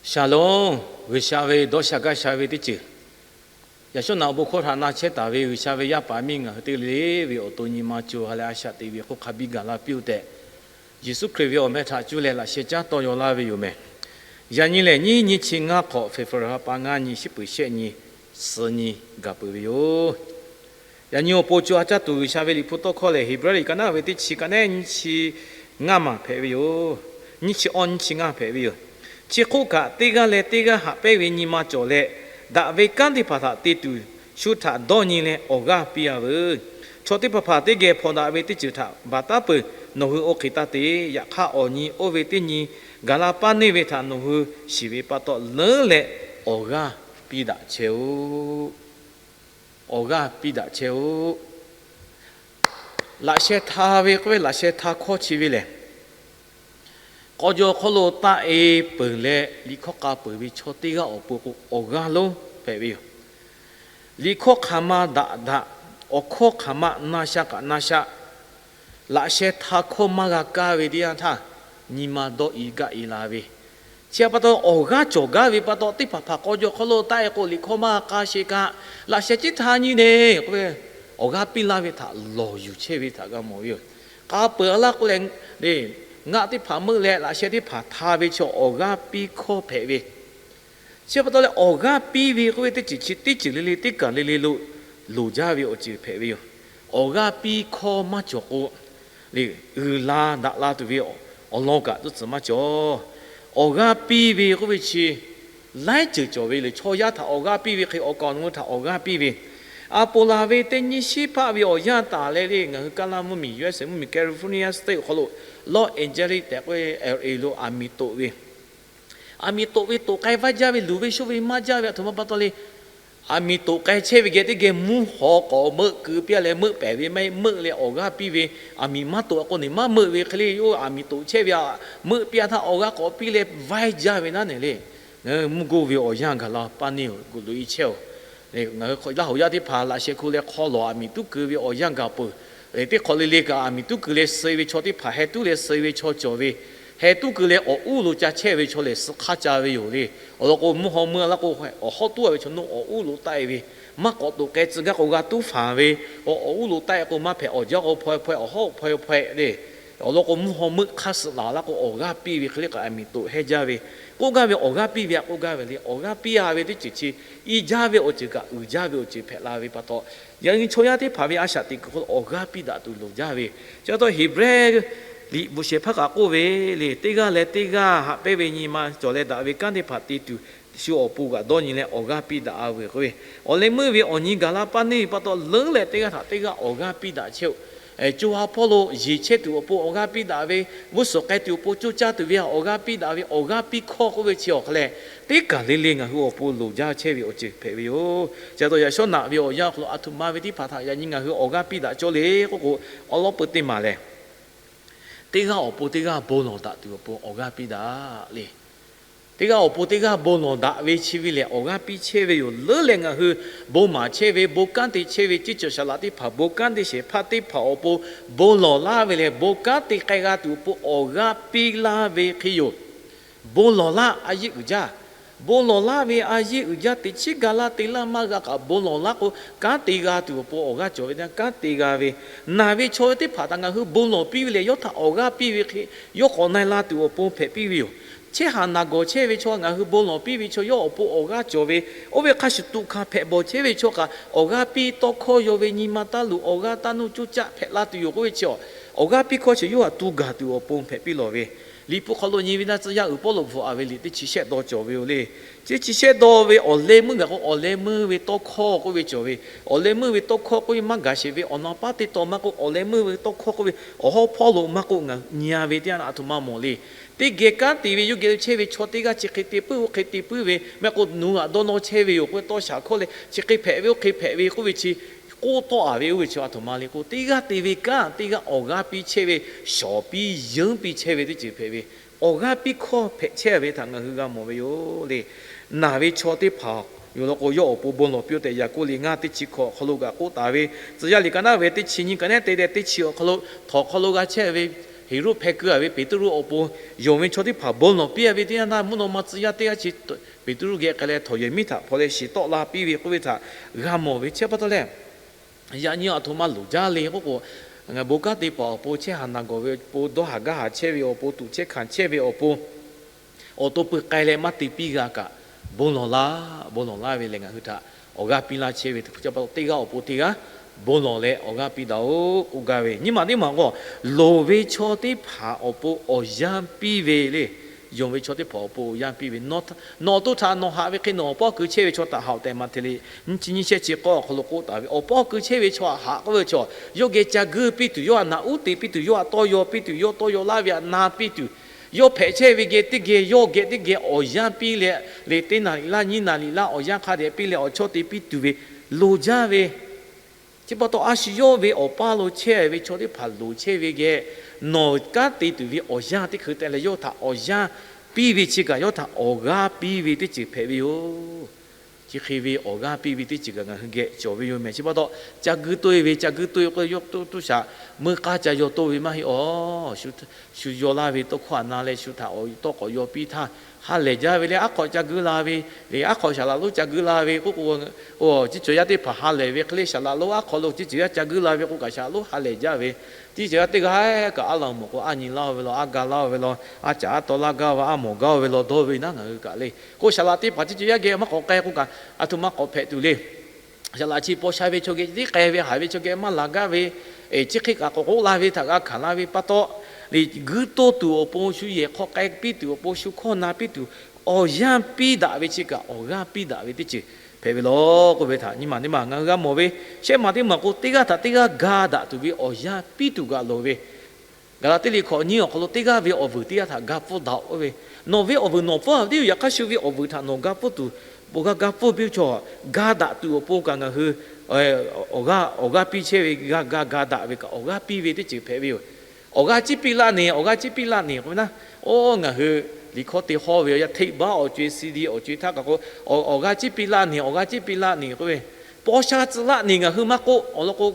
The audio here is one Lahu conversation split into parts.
Shaˍlonˍ. G'uiˬsha ve dawˇ sha gaˇ sha ve teˇ ceuˬ, yaꞈ shawˉ naꞈ awˬ bon hkawˇ htaꞈ na chehˇ taˍ ve G'uiˬsha ve yaˇ paˍ miˇ ngaˬ hui teˇ g'aˇ le le ve awˬ to nyi ma co ha leh a shaꞈ teꞈ ve hk'oˆ hk'a biˇ gaˬ la piˇ-oˆ tehꞈ, Yeˍsuˆ Hkriꞈ ve awˬ meh htaꞈ cuˇ leh laꞈ sheh caˉ tawˇ yaw laˇ ve yoˬ mehˬ. Yaꞈ nyi lehˬ, nyiˇ nyi chi ngaˇ hk'awꞈ, February ha pa ngaˇ nyi, shiˉ peuˍ shehˆ nyi, suh nyi gaˬ peuˬ ve yoˬ. Yaꞈ nyi awˬ pon co ha caˇ tuˬ G'uiˬsha ve Liꞈ hpu tawˇ hkawˇ lehˬ, Heˍbrehˇ liꞈ ka naˉ ve teˇ chi ka neˉ nyiˇ chi ngaˇ maˬ hpehꞈ ve yoˬ. Nyiˇ chi awˇ nyiˇ chi ngaˇ hpehꞈ ve yoˬ. Chi hk'oˆ kaꞈ, teˇ g'aˇ leh teˇ g'aˇ haꞈ pehnˇ ve nyi ma cawˬ leh, daꞈ ve kanˉ teˇ hpaˍ htaꞈ te tuˬ, shu htaꞈ dawˇ nyi leh awˬ g'aˇ piˇ-a veuˬ. Chaw teˇ hpaˍ hpaˍ teˇ geh hpawnˬ daꞈ ve teˇ ceuˬ htaꞈ baˬ taˉ peuˬ. Nawˬ hui oˇ hk'e taˇ te. Yaꞈ hk'aˇ, awˬ nyi oˇ ve teˇ nyi gaˬ la paˇ neˇ ve htaꞈ nawˬ hui shiˍ ve pa taw, leuˉ leh awˬ g'aˇ piˇ daꞈ chehˇ-oˆ. Awˬ g'aˇ piˇ daꞈ chehˇ-oˆ. Laꞈ sheh hta ve k'oˆ ve, laꞈ sheh hta hkawˇ chi ve lehˬ, k'aw jaw hk'oˆ lo taˆ-e peuˬ leh liꞈ hkawˇ k'a peuˬ ve chaw teˇ g'aˇ awˬ pon k'o, awˬ g'aˇ lonˉ hpehꞈ ve yoˬ. Liꞈ hkawˇ hk'aˬ ma daꞈ daꞈ, awˬ hkawˇ hk'aˬ ma na sha kaꞈ na sha, laꞈ sheh hta hkawˇ maˇ g'a kaˇ ve teˇ yanˇ htaˇ, nyi ma dawˇ i gaˇ e la ve, chi htaꞈ pa taw, awˬ g'aˇ cawˬ gaˇ ve pa taw, teˇ hpaˍ hpaˍ k'aw jaw hk'oˆ lo taˆ-e k'o, liꞈ hkawˇ maˇ k'a sheˍ kaꞈ, laꞈ sheh ciˉ hta nyi le k'oˆ ve, awˬ g'aˇ piˇ laˇ ve htaꞈ lawˬ yuˬ chehˇ ve htaꞈ g'a mawˬ ve yoˬ. K'a peuˬ a laˇ k'oˆ leh, ngaˆ teˇ hpaˍ meuˆ leh laꞈ sheh teˇ hpaˍ hta ve chaw awˬ g'aˇ piˇ hkawˇ hpehꞈ ve, chi pa taw leh awˬ g'aˇ piˇ ve k'oˆ ve teˇ ceuˬ chi teˇ ceuˬ le le teˇ kaˬ le le lo loˍ jaˇ ve awˬ ceuˬ hpehꞈ ve yoˬ. Awˬ g'aˇ piˇ hkawˇ maˇ cawˬ k'o, uiˍ la daꞈ la tuˬ ve awˬ lawn kaꞈ tuˇ tcuhˍ maˇ cawˬ. Awˬ g'aˇ piˇ ve k'oˆ ve chi laiˉ ceuˬ cawˬ ve le. Chaw yaˇ htaꞈ awˬ g'aˇ piˇ ve hk'e, awˬ kaˍ awˬ nu htaꞈ awˬ g'aˇ piˇ ve, a ponˬ laˬ ve teˇ nyiˇ shiˉ hpaˆ ve awˬ yanˇ taˍ leh le, ngaˬ hui Kaˇlaˇ mvuhˇmiˬ, U S A mvuhˇmiˬ, California State awˬ hk'aw lo Los Angeles tehꞈ k'oˆ ve, L A lo aˬ miˍ toꞈ ve, aˬ miˍ toꞈ ve toꞈ k'ai vaˇ jaˇ ve, luˬ ve shoˇ ve maˇ jaˇ ve aˬ htoꞈ ma pa taw le. Aˬ miˍ toꞈ k'ai chehˇ ve geh teˇ geh mvuhˇ haw k'awꞈ meuˆ keu piˇ leh meuˆ pehˍ ve maˇ heˆ, meuˆ leh awˬ g'aˇ piˇ ve, aˬ miˍ maˇ toꞈ a k'o neˬ maˇ meuˆ ve hk'e le, yawˇ aˬ miˍ toꞈ chehˇ ve a, meuˆ piˇ a htaˇ awˬ g'aˇ k'awꞈ piˇ leh vaiˇ jaˇ ve naˉ neˬ le. Mvuhˇ goˇ ve awˬ yanˇ gaˬ la paˇ neˇ-oˬ, gu loꞈ e chehˇ-oˬ. Ngaˬ hui Laˇ hoꞈ yaˇ teˇ hpaˍ laꞈ sheh hku leh hk'aw lawˬ aˬ miˍ tuˉ keu ve awˬ yanˇ gaˬ peuˬ. Teˇ hk'awꞈ le le kaꞈ aˬ miˍ tuˉ keu leh suh ve chaw teˇ hpaˍ, heh tuˉ leh suh ve chaw cawˬ ve, heh tuˉ keu leh awˬ uˉ lo ca chehˇ ve chaw lehˬ, suh hk'aˇ ca ve yoˬ le. Awˬ lawn k'o, mvuhˇ haw meuˆ laˇ k'o, awˬ hawˉ tuˉ a ve chaw naˇ awˬ uˉ lo taˆ-e ve, maˇ k'awꞈ toꞈ k'ai tcuh gaˇ k'o g'a tuˉ fanˬ ve, awˬ uˉ lo taˆ-e k'o maˇ hpehꞈ, awˬ jaˇ k'o hpaw hpaw, awˬ hawˉ hpaw hpaw le. Awˬ lawn k'o, mvuhˇ haw meuˆ hk'aˇ suh laˬ laˇ k'o, awˬ g'aˇ piˇ ve hk'e le kaꞈ aˬ miˍ toꞈ hehˇ jaˇ ve, k'oˆ gaˇ ve awˬ g'aˇ piˇ ve a k'oˆ gaˇ ve le. Awˬ g'aˇ piˇ a ve teˇ ceuˬ chi, i jaˇ ve awˬ ceuˬ kaꞈ uiˍ jaˇ ve awˬ ceuˬ hpehꞈ la ve pa taw, yaꞈ nyi chaw yaˇ teˇ hpaˍ ve a shaꞈ teꞈ kuiˬ hk'aw lo awˬ g'aˇ piˇ daꞈ tuˬ loˍ jaˇ ve, chi pa taw Heˍbrehˇ liꞈ bvuhꞈ shehˍ hpaˇ kaꞈ k'oˆ ve le, teˇ g'aˇ leh teˇ g'aˇ haꞈ pehnˇ ve nyi ma cawˬ leh daꞈ ve kanˉ teˇ hpaˍ te tuˬ, shu awˬ pon kaꞈ dawˇ nyi leh awˬ g'aˇ piˇ daꞈ-a veuˬ k'oˆ ve, awˬ leh meuˇ ve awˬ nyi gaˬ la paˇ neˇ ve pa taw, leuˉ leh teˇ g'aˇ htaꞈ teˇ g'aˇ awˬ g'aˇ piˇ daꞈ chehˇ-oˆ. Co ha hpawˇ lo yeˬ chehˇ tuˬ awˬ pon awˬ g'aˇ piˇ daꞈ ve, g'uˇ suhˍ k'ai tuˬ awˬ pon coˇ caˇ tuˬ ve awˬ g'aˇ piˇ daꞈ ve, awˬ g'aˇ piˇ hkawˇ k'oˆ ve chi awˬ hk'a lehˬ, teˇ kaˬ le le ngaˬ hui awˬ pon loˍ jaˇ chehˇ ve awˬ ceuˬ hpehꞈ ve yoˬ. Chi pa taw yaꞈ shawˉ naꞈ ve awˬ yanˇ hk'aw lo aˬ htoꞈ ma ve teˇ hpaˍ htaꞈ yaꞈ nyi ngaˬ hui awˬ g'aˇ piˇ daꞈ cawˇ le k'oˆ k'o, awˬ lawn peu teˇ maˬ lehˬ, teˇ g'aˇ awˬ pon teˇ g'aˇ bon lawˬ daꞈ tuˬ awˬ pon awˬ g'aˇ piˇ daꞈ le. Teˇ g'aˇ awˬ pon teˇ g'aˇ bon lawˬ daꞈ ve chi ve lehˬ, awˬ g'aˇ piˇ chehˇ ve yoˬ. Leuˉ leh ngaˬ hui bon maˍ chehˇ ve, bon kanˉ te chehˇ ve, ceˇ cawˬ shaˍ laꞈ teˇ hpaˍ, bon kanˉ te shehˍ hpaˇ teˇ hpaˍ awˬ pon bon lawˬ laˇ ve lehˬ, bon kanˉ te k'ai g'a tuˬ awˬ pon awˬ g'aˇ piˇ laˇ ve hk'e yoˬ. Bon lawˬ laˇ a yeˇ uiˍ jaˇ. Bon lawˬ laˇ ve a yeˇ uiˍ jaˇ, teꞈ chiˉ ga laˇ te laˇ maˇ g'a kaꞈ bon lawˬ laˇ k'o, kanˉ te g'a tuˬ awˬ pon awˬ g'aˇ cawˬ ve teˇ yanˇ kanˉ te g'a ve, naˬ ve chaw ve teˇ hpaˍ htaꞈ ngaˬ hui bon lawˬ piˇ ve lehˬ, yawˇ htaꞈ awˬ g'aˇ piˇ ve hk'e, yawˇ k'awꞈ na-e la tuˬ awˬ pon hpehꞈ piˇ ve yoˬ. Chehˇ haˍ naˬ gawˬ chehˇ ve chaw ngaˬ hui bon lawˬ piˇ ve chaw yawˇ awˬ pon awˬ g'aˇ cawˬ ve, oˇ ve hk'a shuˍ tuꞈ hkanˍ hpehꞈ bawˬ chehˇ ve chaw kaꞈ awˬ g'aˇ piˇ tawˇ hkawˇ yaw ve nyi ma taˇ luˬ awˬ g'aˇ taˇ nuˇ coˇ caˆ hpehꞈ la tuˬ yoˬ k'oˆ ve chi, awˬ g'aˇ piˇ hkawˇ chi yawˇ htaꞈ tu gaˬ tuˬ awˬ pon hpehꞈ piˇ lawˬ ve, Liꞈ hpu hk'aw lo nyi ve naˇ tcuh yaˇ uiˍ Pawˇluꞈ bvuhꞈ-a ve liꞈ teˇ chi shehˆ dawˇ cawˬ ve yoˬ le. Chi chi shehˆ dawˇ ve awˬ leh meuˇ gaˬ k'o, awˬ leh meuˇ ve tawˇ hkawˇ k'oˆ ve cawˬ ve, awˬ leh meuˇ ve tawˇ hkawˇ k'oˆ ve maˇ gaˬ sheˍ ve awˬ na paˉ teˇ taw maˇ k'oˆ, awˬ leh meuˇ ve tawˇ hkawˇ k'oˆ ve awˬ hawˉ hpawˇ lo maˇ k'oˆ, ngaˬ hui nyi-a ve teˇ yanˇ aˬ htoꞈ ma mawˬ le. Teˇ geh kanˉ te ve yawˇ geh lo chehˇ ve chaw teˇ g'aˇ chi hk'e te puiˉ, oˇ hk'e te puiˉ ve mehˆ k'o, nawˬ hui htaꞈ dawˇ nawˇ chehˇ ve yoˬ k'oˆ ve tawˇ shaˍ hkawˇ leh chi hk'e hpehꞈ ve, oˇ hk'e hpehꞈ ve k'oˆ ve chi k'oˆ tawˆ-a ve oˇ ve chi aˬ htoꞈ ma le k'o, teˇ g'aˇ te ve kanˉ teˇ g'aˇ awˬ g'aˇ piˇ chehˇ ve, shawˍ piˇ yeunˇ piˇ chehˇ ve teˇ ceuˬ hpehꞈ ve, awˬ g'aˇ piˇ hkawˇ hpehꞈ chehˇ ve htaꞈ ngaˬ hui g'a mawˬ ve yoˬ le. Naˬ ve chaw teˇ hpaˍ yoˬ law k'o, yawˇ awˬ pon bon lawˬ piˇ-oˆ tehꞈ Yaˍkoˆ liꞈ ngaˇ teˇ chi hkawꞈ awˬ hk'aw lo kaꞈ k'oˆ taˍ ve, Tcuh yaˇ liꞈ ka naˉ ve teˇ chi nyi ka neˉ te leh teˇ chi awˬ hk'aw lo, htawnˍ hk'aw lo g'a chehˇ ve Heˍroˆ hpeh keu-a ve Peˍtruˆ awˬ pon yonˍ ve chaw teˇ hpaˍ bon lawˬ piˇ-a ve teˇ yanˇ, mvuhˇ naw ma tcuh yaˇ teˇ g'aˇ chi Peˍtruˆ geh k'ai leh htawnˍ yehˬ miˉ htaꞈ hpaw leh shiˍ tawˆ la piˇ ve k'oˆ ve htaꞈ g'a mawˬ ve. Chi pa taw leh, yaꞈ nyi aˬ htoꞈ ma loˍ jaˇ le k'oˆ k'o, ngaˬ bon kanˉ te paˍ awˬ pon chehˇ haˍ naˬ gawˬ ve awˬ pon, dawˇ haˍ gaˇ haˍ chehˇ ve awˬ pon, tuꞈ chehˇ hkanˍ chehˇ ve awˬ pon, awˬ to pui k'ai leh maˇ te piˇ g'a kaꞈ, bon lawˬ laˇ, bon lawˬ laˇ ve lehˬ ngaˬ hui htaꞈ awˬ g'aˇ piˇ laˇ chehˇ ve teˇ hpaˍ pa taw, teˇ g'aˇ awˬ pon teˇ g'aˇ bon lawˬ leh awˬ g'aˇ piˇ daꞈ-oꞈ k'oˆ gaˇ ve. Nyiˇ maˬ teˇ maˬ k'o, loˍ ve chaw teˇ hpaˍ awˬ pon awˬ yanˇ piˇ ve le. Yonˍ ve chaw teˇ hpaˍ awˬ pon awˬ yanˇ piˇ ve, nawˬ awˬ to htaꞈ nawˬ haꞈ ve hk'e nawˬ awˬ pawˆ keu chehˇ ve chaw htaꞈ haꞈ-oꞈ tehꞈ, Maꞈhtehˍ liꞈ nyiˇ chi nyiˇ shehˆ chi k'awˇ awˬ hk'aw lo k'oˆ taˍ ve, awˬ pawˆ keu chehˇ ve chaw htaꞈ haꞈ k'oˆ ve chaw, yawˇ geh ca guiˇ piˇ tuˬ, yawˇ htaꞈ naꞈ uˉ te piˇ tuˬ, yawˇ htaꞈ tawˇ yaw piˇ tuˬ, yawˇ tawˇ yaw laˇ ve htaꞈ na piˇ tuˬ, yawˇ hpehꞈ chehˇ ve geh teˇ geh, yawˇ geh teˇ geh awˬ yanˇ piˇ leh, le teˇ naˍ riˍ laˇ nyiˇ naˍ riˍ laˇ awˬ yanˇ hk'a dehꞈ piˇ leh awˬ chawˇ te piˇ tuˬ ve loˍ jaˇ ve. Chi pa taw a shu yawˇ ve awˬ paˇ lo chehˇ ve chaw teˇ hpaˍ loˍ chehˇ ve geh, nawˬ kanˉ te tuˬ ve awˬ yanˇ teˇ hkui te leh yawˇ htaꞈ awˬ yanˇ piˇ ve chi kaꞈ yawˇ htaꞈ awˬ g'aˇ piˇ ve teˇ ceuˬ hpehꞈ ve yoˬ. Chi hk'e ve awˬ g'aˇ piˇ ve teˇ ceuˬ kaꞈ ngaˬ hui geh cawˬ ve yoˬ mehˍ. Chi pa taw, ca guiˇ toˆ-e ve, ca guiˇ toˆ-e k'o, yawˇ toˇ shaꞈ meuˇ k'aˇ ca yaw toˆ ve maˇ heˆ awˬ. Shu yaw laˇ ve tawˇ hkawˇ htaꞈ na leh shu htaꞈ awˬ tawˇ k'awꞈ yaw piˇ htaˇ, ha lehˬ jaˇ ve le. Aˉ hk'awꞈ ca guiˇ la ve le, aˉ hk'awꞈ saˍ laꞈ lonˉ ca guiˇ la ve k'oˆ k'o, chi cawˬ yaˇ teˇ hpaˍ ha lehˬ ve hk'e le, saˍ laꞈ lonˉ aˉ hk'awꞈ lo chi cawˬ yaˇ ca guiˇ la ve k'o kaꞈ saˍ laꞈ lonˉ ha lehˬ jaˇ ve. Teˇ cawˬ yaˇ teˇ g'aˇ kaꞈ aˉ laˬ mawˬ k'o, aˉ nyi laˇ-o ve law, aˉ ga laˇ-o ve law, aˉ caꞈ aˉ taw laˇ gaˇ ve, aˉ mawˬ gaˇ-o ve law dawˇ ve naˉ ngaˬ hui kaꞈ le. K'o saˍ laꞈ teˇ hpaˍ chi cawˬ yaˇ geh maˇ k'awꞈ k'ai k'o kaꞈ, aˬ htoꞈ ma k'awꞈ hpehꞈ tuˬ le. Saˍ laꞈ chi paw sha ve chaw geh tiˉ k'ai ve, haiˬ ve chaw geh maˇ laˬ gaˇ ve, chi hk'e kaꞈ k'awꞈ k'oˆ la ve htaꞈ g'a hkanˍ la ve pa taw, le guiˇ toˆ tuˬ awˬ pon, shu yehˬ hk'aw k'ai piˇ tuˬ awˬ pon, shu hkawˇ na piˇ tuˬ awˬ yanˇ piˇ daꞈ ve chi kaꞈ awˬ g'aˇ piˇ daꞈ ve teˇ ceuˬ hpehꞈ ve law k'oˆ ve htaꞈ nyiˇ maˬ teˇ maˬ ngaˬ hui g'a mawˬ ve. Shehˆ maˬ teˇ maˬ k'o, teˇ g'aˇ htaꞈ teˇ g'aˇ ga daꞈ tuˬ ve awˬ yanˇ piˇ tuˬ kaꞈ loˍ ve. Gaˍlaˍtiˆ liꞈ hkawꞈ nyiˇ awˬ hk'aw lo teˇ g'aˇ ve awˬ vuiˬ teˇ g'aˇ htaꞈ ga pfuhˇ daꞈ-oꞈ k'oˆ ve, nawˬ ve awˬ vuiˬ nawˬ pfuhˇ-a ve teˇ yanˇ, yaꞈ hk'aˇ shu ve awˬ vuiˬ htaꞈ nawˬ ga pfuhˇ tuˬ, bon g'a ga pfuhˇ piˇ-oˬ chaw, ga daꞈ tuˬ awˬ pon kaꞈ ngaˬ hui awˬ g'aˇ, awˬ g'aˇ piˇ chehˇ ve, g'a ga ga daꞈ ve kaꞈ awˬ g'aˇ piˇ ve teˇ ceuˬ hpehꞈ ve yoˬ. Awˬ g'aˇ ciˇ piˇ laˇ neˬ, awˬ g'aˇ ciˇ piˇ laˇ neˬ k'oˆ ve naˉ, oˇ ngaˬ hui liꞈ hkawˇ te hawˇ ve awˬ yanˇ hteˆ baˆ awˬ co-e, CD awˬ co-e htaˇ kaꞈ k'o, awˬ g'aˇ ciˇ piˇ laˇ neˬ, awˬ g'aˇ ciˇ piˇ laˇ neˬ k'oˆ ve, paw sha tcuh laˇ neˬ ngaˬ hui maˇ k'oˆ, awˬ lawn k'o,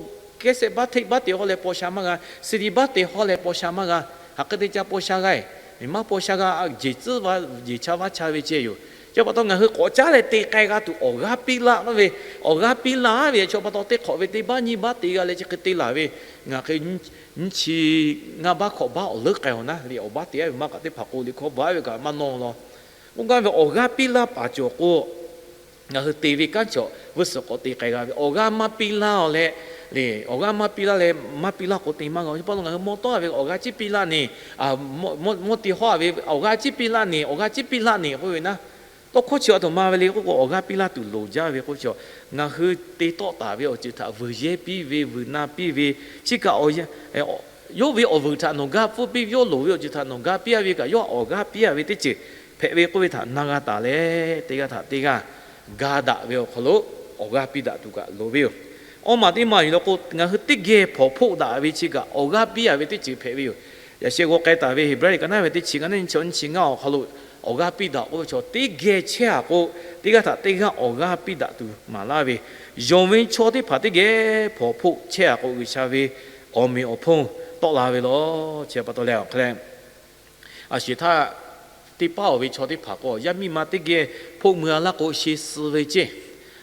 cassette baˆ hteˆ baˆ te hawˇ leh paw sha maˇ g'a, CD baˆ te hawˇ leh paw sha maˇ g'a. Hk'aˬ hk'e te ca paw sha g'a-e? Maˇ paw sha g'a, jeˬ tcuhˉ, jeˬ cha vaˇ cha ve ceh yoˬ. Chi pa taw ngaˬ hui k'awꞈ caˉ leh te k'ai g'a tuˬ awˬ g'aˇ piˇ laˇ k'oˆ ve, awˬ g'aˇ piˇ laˇ ve chaw pa taw teˇ hk'awꞈ ve teˇ baˆ nyiˇ baˆ te g'a leh chi hk'e te laˬ ve, ngaˬ hk'e nyiˇ chi ngaˇ baˆ hkawꞈ baˆ awˬ leuˉ k'ai-oˬ naˉ le, awˬ baˆ te-a ve maˇ kaꞈ teˇ hpaˍ k'o liꞈ hkawˇ baˬ ve kaꞈ maˇ nawˇ law. K'oˆ gaˇ ve awˬ g'aˇ piˇ laˇ paˍ cawˬ k'o, ngaˬ hui te ve kanˉ cawˬ vuiˇ suhˍ k'awꞈ te k'ai g'a ve, awˬ g'aˇ maˇ piˇ laˇ-oˬ leh, le, awˬ g'aˇ maˇ piˇ laˇ leh maˇ piˇ laˇ k'o te maˇ g'a. Chi pa taw ngaˬ hui mawˇ tawˆ ve awˬ g'aˇ ciˇ piˇ laˇ neˬ, mawˇ te hawˇ-a ve awˬ g'aˇ ciˇ piˇ laˇ neˬ, awˬ g'aˇ ciˇ piˇ laˇ neˬ k'oˆ ve naˉ, tawˇ hkawˇ chi aˬ htoꞈ ma ve le k'oˆ k'o, awˬ g'aˇ piˇ laˇ tuˬ loˍ jaˇ ve k'oˆ ve chaw, ngaˬ hui te tawˆ taˍ ve awˬ ceuˬ htaꞈ vuiˬ yehˇ piˇ ve, vuiˬ na piˇ ve, chi kaꞈ yawˇ ve awˬ vuiˬ htaꞈ nawˬ ga pfuhˇ piˇ ve, yawˇ loˍ ve awˬ ceuˬ htaꞈ nawˬ ga piˇ-a ve kaꞈ yawˇ awˬ g'aˇ piˇ-a ve teˇ ceuˬ hpehꞈ ve k'oˆ ve htaꞈ na g'a taˍ leh, teˇ g'aˇ htaꞈ teˇ g'aˇ ga daꞈ ve awˬ hk'aw lo awˬ g'aˇ piˇ daꞈ tuˬ kaꞈ loˍ ve yoˬ. Awˇ maˬ teˇ maˬ yuˬ law k'o, ngaˬ hui teˇ geh hpawnˬ hpoˆ daꞈ ve chi kaꞈ awˬ g'aˇ piˇ-a ve teˇ ceuˬ hpehꞈ ve yoˬ. Yaꞈ sheh g'aw k'ai taˍ ve Heˍbrehˇ liꞈ ka naˉ ve teˇ chi, ka naˉ nyi chi nyiˇ chi ngaˇ awˬ hk'aw lo, awˬ g'aˇ piˇ daꞈ k'oˆ ve chaw teˇ geh chehˇ-a k'o, teˇ g'aˇ htaꞈ teˇ g'aˇ awˬ g'aˇ piˇ daꞈ tuˬ maˍ laˇ ve, yonˍ ve chaw teˇ hpaˍ teˇ geh hpawnˬ hpoˆ chehˇ-a k'o, G'uiˬsha ve awˬ meꞈ awˬ hponˇ tawˆ la ve law. Chi pa taw leh awˬ hk'e leh, a shu htaˇ teˇ paˉ-oˬ ve chaw teˇ hpaˍ k'o, yaˇ miˇ ma teˇ geh hpoˆ mui-a laˇ k'o, sheˇ suh ve ceˇ.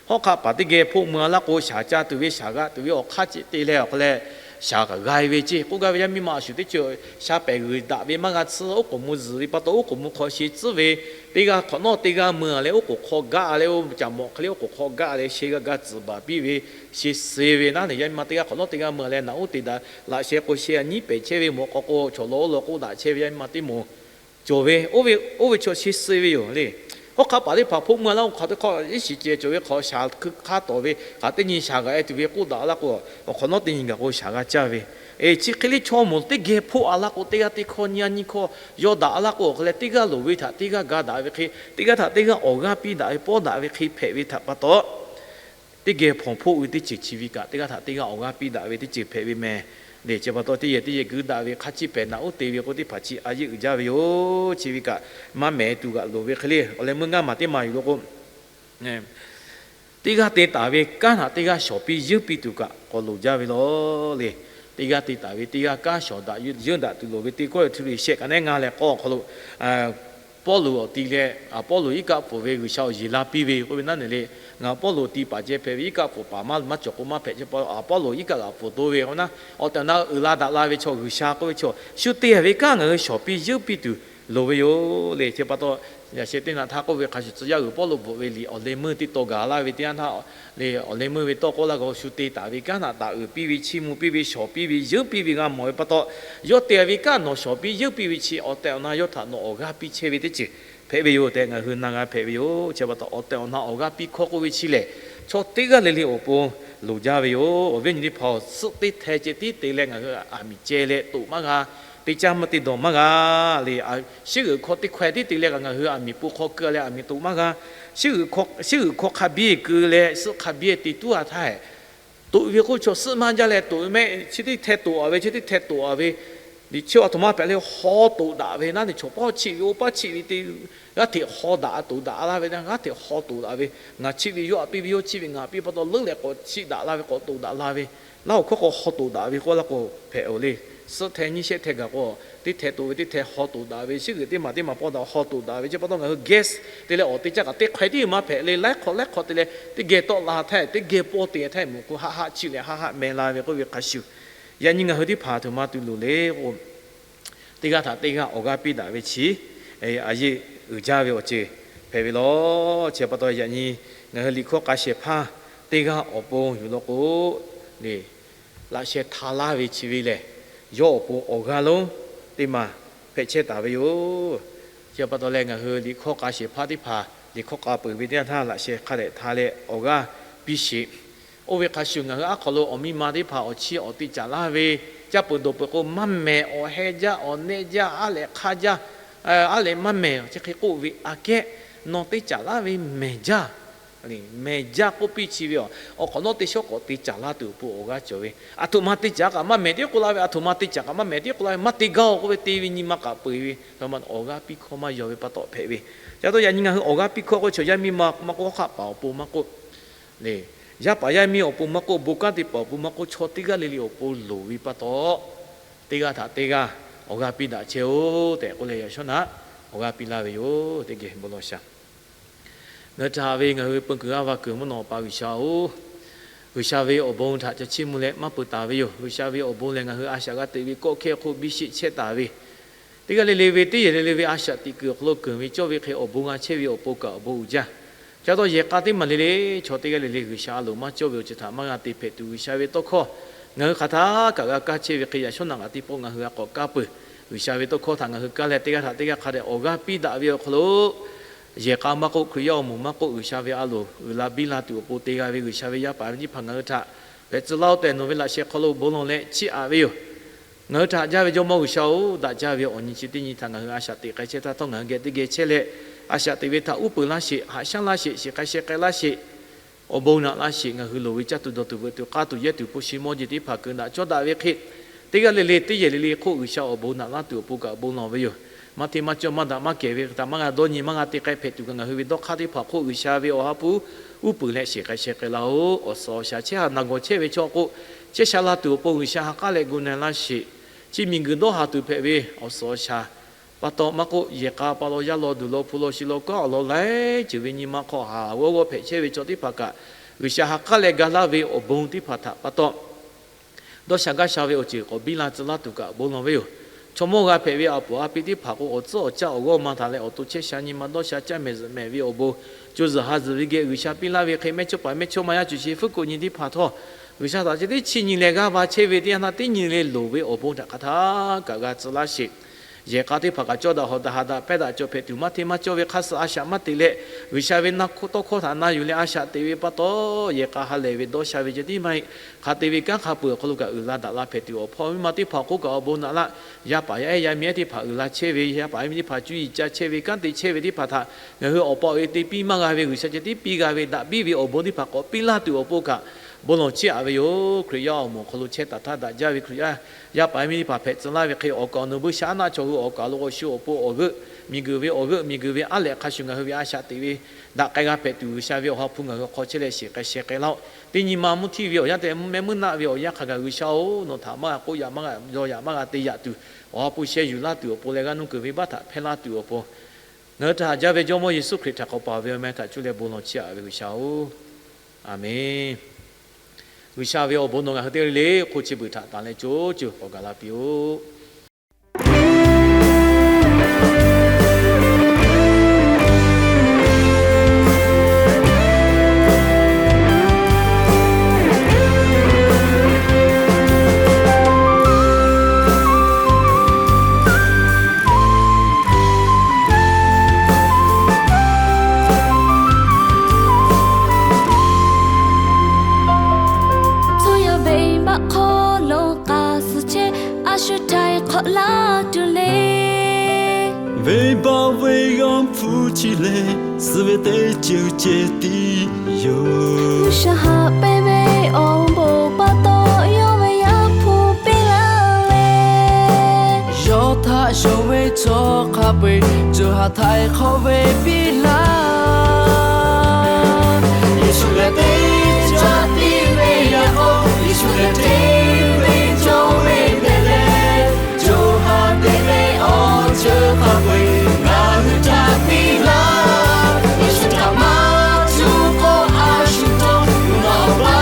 Hawˉ hk'aˆ paˍ teˇ geh hpoˆ mui-a laˇ k'o, shaˍ ca tuˬ ve, shaˍ g'a tuˬ ve awˬ hk'aˇ ceꞈ te leh awˬ hk'e leh, shaˍ kaꞈ g'a-e ve ceˇ. K'oˆ gaˇ ve yaˇ miˇ ma a shu teˇ ceuˬ sha pehˍ g'uiˬ daꞈ ve maˇ g'a tsuhˇ, oˉ k'oˍ mvuh zuhˬ ve pa taw, oˉ k'oˍ mvuh hk'aw sheˇ tcuhˉ ve, teˇ g'aˇ hk'awꞈ nawˉ teˇ g'aˇ mui-a leh oˉ k'oˍ hk'aw gaˆ leh, oˇ caꞈ mawꞈ hk'e le oˉ k'oˍ hk'aw gaˆ leh, sheˇ g'a ga tcuhˍ baˬ piˇ ve, sheˇ suh ve naˉ neˬ, yaˇ miˇ ma teˇ g'aˇ hk'awꞈ nawˉ teˇ g'aˇ mui-a leh naꞈ uˉ te daꞈ laꞈ sheh k'o, sheˇ a nyiˉ pehˍ chehˇ ve mawꞈ k'aw k'o, chaw law oˇ law k'oˆ daꞈ chehˇ ve yaˇ miˇ ma teˇ moˍ cawˬ ve, oˇ ve, oˇ ve chaw sheˇ suh ve yoˬ le. Hawˉ hk'aˆ paˍ teˇ hpaˍ hpoˆ mui-a laˇ k'o, hk'aˬ teˇ hk'awꞈ iˉ shiˍ ceh cawˬ ve hk'aw shaˍ hkui hk'aˇ tawˍ ve, hk'aˬ teˇ nyi shaˍ g'aꞈ-e tuˬ ve k'oˆ daꞈ laˇ k'o, awˬ hk'awꞈ nawˉ teˇ nyi gaˬ k'o shaˍ g'a caˇ ve. Eˬ, chi hk'e le chaw moˍ teˇ geh hpoˆ-a laˇ k'o, teˇ g'aˇ teˇ hkawˇ nyiˇ g'aˇ nyiˇ hkawˇ yawˇ daꞈ-a laˇ k'o, awˬ hk'e leh teˇ g'aˇ loˍ ve htaꞈ teˇ g'aˇ ga daꞈ ve hk'e, teˇ g'aˇ htaꞈ teˇ g'aˇ awˬ g'aˇ piˇ daꞈ ve, pawˇ daꞈ ve hk'e hpehꞈ ve htaꞈ pa taw, teˇ geh hpawnˬ hpoˆ ve teˇ ceuˬ chi ve kaꞈ, teˇ g'aˇ htaꞈ teˇ g'aˇ awˬ g'aˇ piˇ daꞈ ve teˇ ceuˬ hpehꞈ ve mehˍ. Leˬ chi pa taw teˇ yehˬ teˇ yehˬ guiˇ daꞈ ve, hk'a ciˇ pehˍ naꞈ uˉ te ve k'o, teˇ hpaˍ chi a yeˇ uiˍ jaˇ ve yoˬ. Chi ve kaꞈ maˇ mehˍ tuˬ g'aꞈ loˍ ve hk'e le. Awˬ leh meuˇ ngaˇ maˬ teˇ maˬ yuˬ lo k'o, teˇ g'aˇ te taˍ ve kanˉ htaꞈ teˇ g'aˇ shawˍ piˇ yeunˇ piˇ tuˬ kaꞈ k'awꞈ loˍ jaˇ ve law le. teˇ g'aˇ te taˍ ve teˇ g'aˇ kanˉ shawˍ daꞈ yeuˇ daꞈ tuˬ loˍ ve teˇ kawˇ, Hteˇluꞈ shehˆ kaꞈ neˉ ngaˇ leh k'awˇ awˬ hk'aw lo Pawˇluꞈ awˬ ti leh, Pawˇluꞈ iˉ kaˆ pfuhˍ ve G'uiˬsha awˬ yeˬ la piˇ ve k'oˆ ve naˉ neˬ le. Ngaˬ Pawˇluꞈ awˬ ti paˍ ceh hpehꞈ ve iˉ kaˆ pfuhˍ paˍ maˇ maˇ cawˬ k'o maˇ hpehꞈ. Chi pa Pawˇluꞈ iˉ kaˆ g'aꞈ pfuhˍ to ve k'o naˉ, awˬ tehˬ awˬ na uiˍ la daꞈ la ve chaw G'uiˬsha k'oˆ ve chaw shu te ve kanˉ ngaˬ hui shawˍ piˇ yeuˇ piˇ tuˬ loˍ ve yoˬ le. Chi pa taw, yaꞈ sheh teˇ naꞈ htaˇ k'oˆ ve hk'a shuˍ tcuh yaˇ g'uiˬ Pawˇluꞈ bvuhꞈ ve liꞈ awˬ leh meuˇ teˇ taw gaˬ laˇ ve teˇ yanˇ htaˇ le, awˬ leh meuˇ ve tawˇ k'oˆ laˇ g'a, shu te taˍ ve kanˉ htaꞈ taˍ uiˍ piˇ ve, chiˇ mvuh piˇ ve, shawˍ piˇ ve, yeuˇ piˇ ve g'a mawˬ ve pa taw, yawˇ te ve kanˉ nawˬ shawˍ piˇ yeuˇ piˇ ve chi awˬ tehˬ awˬ na yawˇ htaꞈ nawˬ awˬ g'aˇ piˇ chehˇ ve teˇ ceuˬ hpehꞈ ve yoˬ tehꞈ ngaˬ hui na g'a hpehꞈ ve yoˬ. Chi pa taw awˬ tehˬ awˬ na awˬ g'aˇ piˇ hkawˇ k'oˆ ve chi lehˬ, chaw teˇ g'aˇ le le awˬ pon loˍ jaˇ ve yoˬ. Awˬ viˉ awˬ nyi teˇ hpaˍ-oˬ, suhˆ teˇ hteh ceh tiˉ te leh ngaˬ hui aˬ miˍ ceh leh toꞈ maˇ g'a, teˇ caˉ maˇ te dawˬ maˇ g'a le. Shiˉ g'uiˬ hkawˇ teˇ hkaweh tiˉ te leh kaꞈ ngaˬ hui aˬ miˍ pon hk'aw keu leh aˬ miˍ toꞈ maˇ g'a. Shiˉ g'uiˬ hkawˇ hk'a biˇ keu leh suhˆ hk'a biˇ te tuˉ a htaˇ, toꞈ ve k'oˆ chaw suhˆ maˇ jaˇ leh toꞈ ve mehˆ chi teˇ hteh toꞈ a ve, chi teˇ hteh toꞈ a ve, liꞈ chi a htoꞈ ma hpehꞈ le, haw toꞈ daꞈ ve naˉ neˬ, chaw pawˇ chiˆ ve oˇ paˇ chiˆ ve te g'aˇ hteꞈ haw daꞈ toꞈ daꞈ laˇ ve, g'aˇ hteꞈ haw toꞈ daꞈ ve, ngaˬ chiˆ ve yawˇ aꞈ piˇ ve, yawˇ chiˆ ve ngaˬ aꞈ piˇ pa taw leuˉ leh k'awꞈ chiˆ daꞈ la ve, k'awꞈ toꞈ daꞈ la ve, laˇ awˬ hkawˇ k'o haw toꞈ daꞈ ve k'oˆ laˇ k'o hpehꞈ-oˬ le. Suhˆ hteh nyiˇ shehˆ hteh gaˬ k'o, teˇ hteh toꞈ ve teˇ hteh haw toꞈ daꞈ ve, shiˉ g'uiˬ teˇ maˬ teˇ maˬ pawˇ daꞈ haw toꞈ daꞈ ve. Chi pa taw ngaˬ hui gas te leh awˬ te caˇ kaꞈ teˇ hkaweh tiˉ maˇ hpehꞈ le, laiˉ hk'awꞈ laiˉ hk'awꞈ te leh teˇ geh tawˆ la htaˇ, teˇ geh pawˇ te htaˇ, mvuhˇ hk'oˆ haˆ haˆ chiˆ leh haˆ haˆ meh la ve k'oˆ ve hk'a shuˍ, yaꞈ nyi ngaˬ hui teˇ hpaˍ aˬ htoꞈ ma tuˬ loˍ le k'o, teˇ g'aˇ htaꞈ teˇ g'aˇ awˬ g'aˇ piˇ daꞈ ve chi a yeˇ uiˍ jaˇ ve awˬ ceuˬ hpehꞈ ve law. Chi pa taw yaꞈ nyi ngaˬ hui liꞈ hkawˇ k'a shehˍ hpaˇ teˇ g'aˇ awˬ pon yuˬ law k'o, le, laꞈ sheh htaꞈ laˇ ve chi ve lehˬ, yawˇ awˬ pon awˬ g'aˇ lonˉ teˇ maˬ hpehꞈ chehˇ taˍ ve yoˬ. Chi pa taw leh ngaˬ hui liꞈ hkawˇ k'a shehˍ hpaˇ teˇ hpaˍ liꞈ hkawˇ k'a peuˬ ve teˇ yanˇ htaˇ laꞈ sheh hk'a dehꞈ htaꞈ leh awˬ g'aˇ piˇ sheˍ. Oˇ ve hk'a shuˍ ngaˬ hui aˉ hk'aw lo awˬ miˇ ma teˇ hpaˍ awˬ chiˇ awˬ te caˍ laˇ ve, caˇ peuˬ dawˬ peuˬ k'o maˇ mehˬ, awˬ heh jaˇ awˬ nehˆ jaˇ aˉ leh hk'aˇ jaˇ, aˉ leh maˇ mehˬ. Chi hk'e k'oˆ ve aꞈ kehˉ, nawˬ te caˍ laˇ ve mehˬ jaˇ, mehˬ jaˇ k'oˆ piˇ chi ve a, awˬ hk'awꞈ nawˉ teˇ shawˉ k'awꞈ te caˍ laˇ tuˬ awˬ pon awˬ g'aˇ cawˬ ve. Aˬ htoꞈ ma te caˍ kaꞈ maˇ mehˬ tiˉ k'oˆ laˇ ve, aˬ htoꞈ ma te caˍ kaꞈ maˇ mehˬ tiˉ k'oˆ laˇ ve, maˇ te gaˇ-oˬ k'oˆ ve te ve nyi ma k'aꞈ peu-eˬ ve, awˬ g'aˇ piˇ hkawˇ maˇ yaw ve pa taw hpehꞈ ve. Ca taw yaꞈ nyi ngaˬ hui awˬ g'aˇ piˇ hkawˇ k'o, chaw yaˇ miˇ ma maˇ k'oˆ, hk'aˆ paˍ awˬ pon maˇ k'oˆ, le, yaˇ paˍ yaˇ miˇ awˬ pon maˇ k'oˆ, bon kanˉ te paˍ awˬ pon maˇ k'oˆ, chaw teˇ g'aˇ le le awˬ pon loˍ ve pa taw, teˇ g'aˇ htaꞈ teˇ g'aˇ awˬ g'aˇ piˇ daꞈ chehˇ-oˆ tehꞈ k'oˆ leh, yaꞈ shawˉ naꞈ awˬ g'aˇ piˇ laˇ ve yoˬ. Teˇ geh bon lawˬ shaˍ. Ngaˬ hui htaꞈ haꞈ ve ngaˬ hui peu kuiˬ g'aˇ va kuiˬ mvuhˇ naw pa G'uiˬsha-oˬ, G'uiˬsha ve awˬ bon htaꞈ ca chiˇ mvuh leh maˇ peuˬ taˍ ve yoˬ. G'uiˬsha ve awˬ bon lehˬ, ngaˬ hui a shaꞈ g'a teꞈ ve kawˆ hkehˇ hk'oˆ biˇ sheˆ chehˇ taˍ ve, teˇ g'aˇ le le ve teˇ yehˬ le le ve a shaꞈ teꞈ kuiˬ awˬ hk'aw lo keunˍ ve cawˇ ve hk'e awˬ bon g'a chehˇ ve awˬ pon kaꞈ awˬ bon uiˍ jaˇ. Ca taw yehˬ k'a teˇ maˬ le le, chaw teˇ g'aˇ le le G'uiˬsha a loˍ maˇ cawˇ ve awˬ ceuˬ htaꞈ maˇ g'a te hpehꞈ tuˬ, G'uiˬsha ve tawˇ hkawˇ ngaˬ hui hk'aˬ htaˇ kaꞈ g'a kaˇ chehˇ ve hk'e, yaꞈ shawˉ naꞈ kaꞈ teˇ pawˆ ngaˬ hui g'a k'awꞈ kaˇ peuˬ. G'uiˬsha ve tawˇ hkawˇ htaꞈ ngaˬ hui kaˇ leh, teˇ g'aˇ htaꞈ teˇ g'aˇ hk'a dehꞈ awˬ g'aˇ piˇ daꞈ ve awˬ hk'aw lo, yehˬ k'a maˇ k'oˆ, Hkriꞈ yaˇ awˬ moˍ maˇ k'oˆ, G'uiˬsha ve a loˍ uiˍ la biˇ la tuˬ awˬ pon te g'a ve G'uiˬsha ve yaˇ paˍ ve nyiˇ hpaˍ ngaˬ hui htaꞈ hpehꞈ tcuh laˇ-oˆ tehꞈ nawˬ ve laꞈ sheh hk'aw lo bon lawˬ leh chiˇ aꞈ ve yoˬ. Ngaˬ hui htaꞈ haꞈ jaˇ ve Jawˇmawˇ G'uiˬsha-oˬ, daꞈ jaˇ ve awˬ nyi chi teˇ nyi htaꞈ ngaˬ hui a shaꞈ teꞈ k'ai chehˇ htaˇ htawˇ ngaˬ hui geh teˇ geh chehˇ leh, a shaꞈ teꞈ ve htaꞈ uˉ peunˍ laˇ sheˍ, haꞈ shaˉ laˇ sheˍ, shiˍ k'ai sheh k'ai laˇ sheˍ. Awˬ bon naꞈ laˇ sheˍ. Ngaˬ hui loˍ ve caˇ tuˬ dawˬ tuˬ veuꞈ tuˬ k'aˇ tuˬ yehˇ tuˬ hpu shi mawˇ jeˬ teˇ hpaˍ keu daꞈ cawˇ daꞈ ve hk'e, teˇ g'aˇ le le teˇ yehˬ le le hk'oˆ G'uiˬsha awˬ bon naꞈ laˇ tuˬ awˬ pon kaꞈ bon lawˬ ve yoˬ. Maˇ hteˇ maˇ cawˇ maˇ daꞈ maˇ kehˬ ve htaꞈ maˇ g'a dawˇ nyi, maˇ g'a te k'ai hpehꞈ tuˬ kaꞈ, ngaˬ hui ve dawˇ hk'aˇ teˇ hpaˍ hk'oˆ G'uiˬsha ve awˬ ha hpu uˉ peunˍ leh shiˍ k'ai sheh k'ai laˇ-oˆ. Awˬ suhˍ awˬ shaˍ chehˇ haˍ naˬ gawˬ chehˇ ve chaw k'o, chehˇ sha la tuˬ awˬ pon G'uiˬsha ha k'aˉ leh gu na laˇ sheˍ. Chi miˬguiˬ dawˇ haˍ tuˬ hpehꞈ ve awˬ suhˍ awˬ shaˍ pa taw maˇ k'oˆ, yehˬ k'a pa law yaˇ law duˬ law hpu law shi law kanˉ awˬ lawn laiˉ ceuˬ ve nyi ma hk'aw haˍ g'awˇ g'awˇ hpehꞈ chehˇ ve chaw teˇ hpaˍ kaꞈ, G'uiˬsha ha k'aˉ leh ga laˇ ve awˬ bon teˇ hpaˍ htaꞈ pa taw, dawˇ sha gaˇ sha ve awˬ ceuˬ k'awꞈ biˇ la tcuh laˇ tuˬ kaꞈ bon lawˬ ve yoˬ. Chaw mawˇ g'a hpehꞈ ve aˬ puˍ a pi teˇ hpaˍ k'o, awˬ tcuhˉ awˬ caˇ awˬ g'awˇ ma htaꞈ leh awˬ to chehˇ sha nyi ma dawˇ sha caˇ mehˍ zuhꞈ mehˍ ve awˬ bon, co zuhˬ ha zuhˬ ve geh G'uiˬsha piˇ laˇ ve hk'e, mehˇ chawˇ paˍ mehˇ chawˇ ma yaˇ cuˬ shi fuˉ kuꞈ nyi teˇ hpaˍ htawˇ, G'uiˬsha htaꞈ chi teˇ chi nyi leh g'aˇ va chehˇ ve teˇ yanˇ htaˇ, teˇ nyi le loˍ ve awˬ bon htaꞈ hk'aˬ htaˇ kaꞈ g'a tcuh laˇ sheˍ. Yehˬ k'a teˇ hpaˍ kaꞈ cawˇ daꞈ hawꞈ daꞈ haꞈ daꞈ pehˇ daꞈ cawˬ hpehꞈ tuˬ, maˇ hteˇ maˇ cawˇ ve hk'aˇ suh a shaꞈ maˇ te leh, G'uiˬsha ve na hk'oˆ tawˇ hkawˇ htaꞈ na yuˬ leh a shaꞈ te ve pa taw, yehˬ k'a ha lehˬ ve dawˇ sha ve ceh tiˉ maˇ heˆ. Hk'a te ve kanˉ hk'a peuˬ awˬ hk'aw lo kaꞈ uiˍ la daꞈ la hpehꞈ tuˬ, awˬ hpawˇ miˇ ma teˇ hpaˍ awˬ hk'oˆ kaꞈ awˬ bon naꞈ laˇ. Yaˇ paˍ yaˇ ehˉ yaˇ miˇ ehˉ teˇ hpaˍ uiˍ la chehˇ ve, yaˇ paˍ yaˇ miˇ teˇ hpaˍ cuˇ yiˍ ca chehˇ ve kanˉ te chehˇ ve teˇ hpaˍ htaꞈ ngaˬ hui awˬ pa awˬ e te piˇ maˇ g'a ve G'uiˬsha ceh tiˉ piˇ g'a ve daꞈ biˇ ve awˬ bon teˇ hpaˍ k'awꞈ piˇ laˇ tuˬ awˬ pon kaꞈ, Bon lawˬ chiˇ aꞈ ve yoˬ. Hkriꞈ yaˇ awˬ moˍ awˬ hk'aw lo chehˇ taˍ htaˇ daꞈ jaˇ ve Hkriꞈ yaˇ, yaˇ paˍ miˇ teˇ hpaˍ hpehꞈ tcuh laˇ ve hk'e, awˬ kaˍ awˬ nu buiˇshaˆaˉnaˆ chaw hui awˬ kaˍ lo k'awꞈ shu awˬ pon awˬ g'euˆ miˬguiˬ ve, awˬ g'euˆ miˬguiˬ ve aˉ lehꞈ hk'a shuˍ ngaˬ hui ve a shaꞈ teꞈ ve daꞈ k'ai g'a hpehꞈ tuˬ, G'uiˬsha ve awˬ ha hpu ngaˬ hui hk'aw chehˇ leh shiˍ k'ai sheh k'ai laˇ-oˆ. Teˇ nyi ma mvuhˇ htiˇ ve awˬ yanˇ tehꞈ mehˆ muiˉ naˆ ve awˬ yanˇ hk'a gaˬ G'uiˬsha-oˬ, nawˬ htaꞈ maˇ g'a k'oˆ yaꞈ maˇ g'a yaw yaꞈ maˇ g'a te yaꞈ tuˬ, awˬ ha hpu sheh yuˬ laˇ tuˬ awˬ pon leh g'aˇ nuˇ kuiˬ venˇbaˆ htaꞈ hpehˇ laˇ tuˬ awˬ pon, ngaˬ hui htaꞈ haꞈ jaˇ ve Jawˇmawˇ Yeˍsuˆ Hkriꞈ htaꞈ k'awꞈ paˍ ve awˬ meh htaꞈ cuˇ leh bon lawˬ chiˇ aꞈ ve G'uiˬsha-oˬ, Aˍmenˍ. G'uiˬsha ve awˬ bon nawˬ ngaˬ hui teˇ g'aˇ le le hk'oˆ chi beuꞈ htaꞈ tanˬ leh co ceuˬ k'awꞈ gaˬ la piˇ-oˆ. Chaw yaˇ venˇbaˆ hk'aw lo k'a suh chehˇ, a shu htaiˍ hk'awꞈ laˇ tuˬ le. Venˇbaˆ ve g'aˇ hpu chi lehˬ, suh ve teˇ ceuˬ ceh tiˉ yoˬ. G'uiˬsha haꞈ pehnˇ ve awˬ bon pa taw, yawˇ ve Yaˇ hpu piˇ laˇ ve. Yawˇ htaꞈ yonˍ ve chaw hk'a peu-eˬ, co ha htaiˍ hk'awꞈ ve piˇ laˇ. Yeˍsuˆ lehˬ teˇ caˆ tiˇ ve yaꞈ k'aw, Yeˍsuˆ lehˬ hteˇ ve cawˇ ve hpehꞈ leh, co ha teꞈ ve awˬ ceuˬ hk'a peu-eˬ ngaˬ hui htaꞈ piˇ laˇ. Yeˍsuˆ htaꞈ maˇ cuˇ k'o a shu htawˇ, nawˬ awˬ pa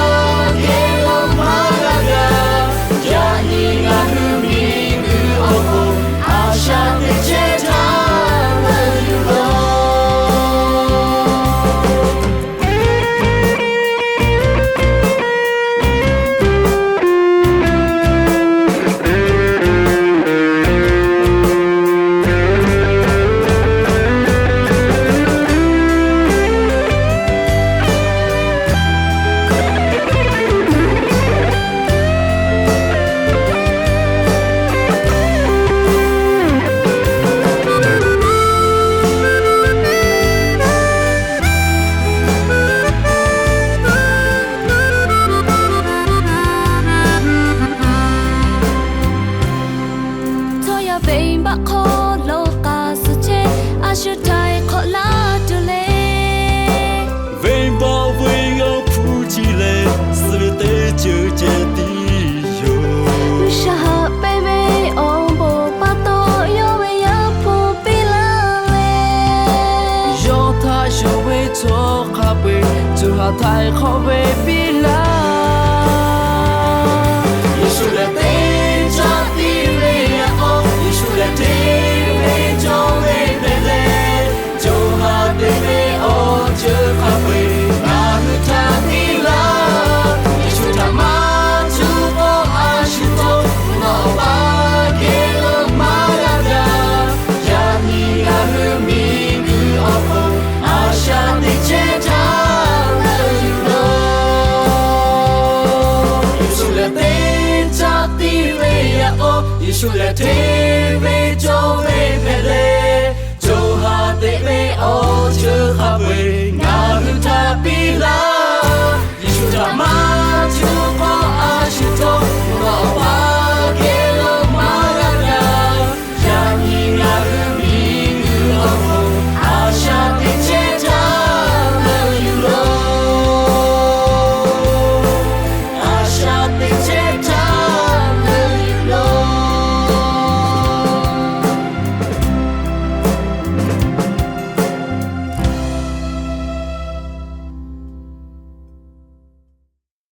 geh lo maˇ g'a gaˬ. Yaꞈ nyi ngaˬ hui miˬguiˬ awˬ pon a shaꞈ teꞈ chehˇ htaˇ leuˆ yuˬ law. Chaw yaˇ venˇbaˆ hk'aw lo k'a suh chehˇ, a shu htaiˍ hk'awꞈ laˇ tuˬ le. Venˇbaˆ ve g'aˇ hpu chi lehˬ, suh ve teˇ ceuˬ ceh tiˉ yoˬ. G'uiˬsha haꞈ pehnˇ ve awˬ bon pa taw, yawˇ ve Yaˇ hpu piˇ laˇ ve. Yawˇ htaꞈ yonˍ ve chaw hk'a peu-eˬ, co ha htaiˍ hk'awꞈ ve piˇ laˇ. Yeˍsuˆ lehˬ teˇ caˆ tiˇ ve yaꞈ k'aw, Yeˍsuˆ lehˬ hteˇ ve cawˇ ve hpehꞈ leh, co ha teꞈ ve awˬ ceuˬ hk'a peu-eˬ ngaˬ hui htaꞈ piˇ laˇ. Yeˍsuˆ htaꞈ maˇ cuˇ k'o a shu htawˇ, nawˬ awˬ pa geh lo maˇ g'a gaˬ. Yaꞈ nyi ngaˬ hui miˬguiˬ awˬ pon a shaꞈ teꞈ chehˇ htaˇ leuˆ yuˬ law. Yeˍsuˆ lehˬ teˇ caˆ tiˇ ve yaꞈ k'aw, Yeˍsuˆ lehˬ hteˇ ve cawˇ